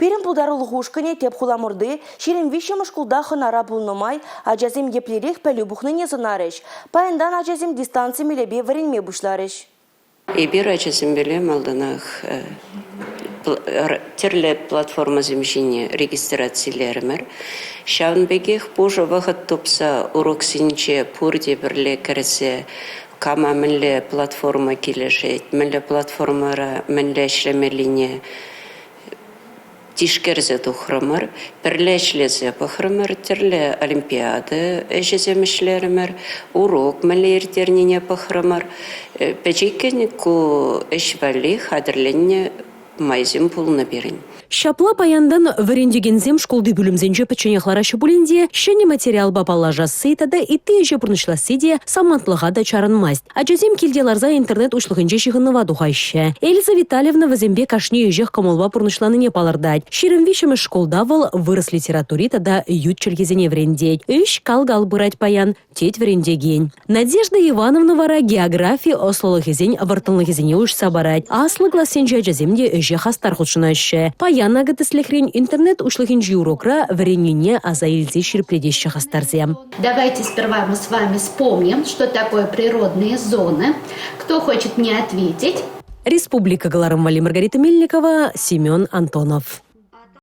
Пирӗн пултарулӑх ушкӑнӗ тӗп хуламӑрти 23-мӗш шкулта хӑнара пулнӑ май ачасем еплерех пӗлӳ пухнине сӑнарӗҫ. Паянтан ачасем дистанци мелӗпе вӗренме пуҫларӗҫ. Эпир ачасемпеле малтанах тӗрлӗ платформӑсем ҫине регистрацилерӗмӗр. Ҫавӑн пекех пушӑ вӑхӑт тупса уроксенче пурте пӗрле кӗрсе кама мӗнле платформа килӗшет, мӗнле платформӑра мӗнле ӗҫлемеллине тишкерсе тухрӑмӑр, пӗрле ӗҫлесе пӑхрӑмӑр, тӗрлӗ олимпиада ӗҫӗсем ӗҫлерӗмӗр, урок мӗнле ирттернине пӑхрӑмӑр. Пӗчӗккӗн ку ӗҫ валли хатӗрленнӗ майсем пулнӑ пирӗн. Ҫапла паянтан вӗрентекенсем шкулти пӳлӗмсенче пӗчченех лараҫҫӗ пулин те ҫӗнӗ материалпа паллашасси тата ытти ӗҫе пурнӑҫласси те самантлӑха та чарӑнмасть. Ачасем килте ларса интернет уҫлӑхӗнче ҫыхӑнӑва тухаҫҫӗ. Эльза Витальевна вӗсемпе кашни ӗҫех кӑмӑлпа пурнӑҫланине палӑртать. 23-мӗш шкулта вӑл вырӑс литератури тата ют чӗлхесене вӗрентет. Ӗҫ кал-кал пырать паян, тет вӗрентекен. Надежда Ивановна вара географи ӑслӑлӑхӗсен вӑрттӑнлӑхӗсене уҫса парать. Аслӑ классенчи ачасем те ӗҫе хастар хутшӑнаҫҫӗ. Паян акӑ тӗслӗхрен интернет уҫлӑхӗнчи урокра вӗреннине аса илсе ҫирӗплетеҫҫӗ хастарсем. Давайте сперва мы с вами вспомним, что такое природные зоны. Кто хочет мне ответить? Республика кӑларӑм валли Маргарита Мельникова, Семен Антонов.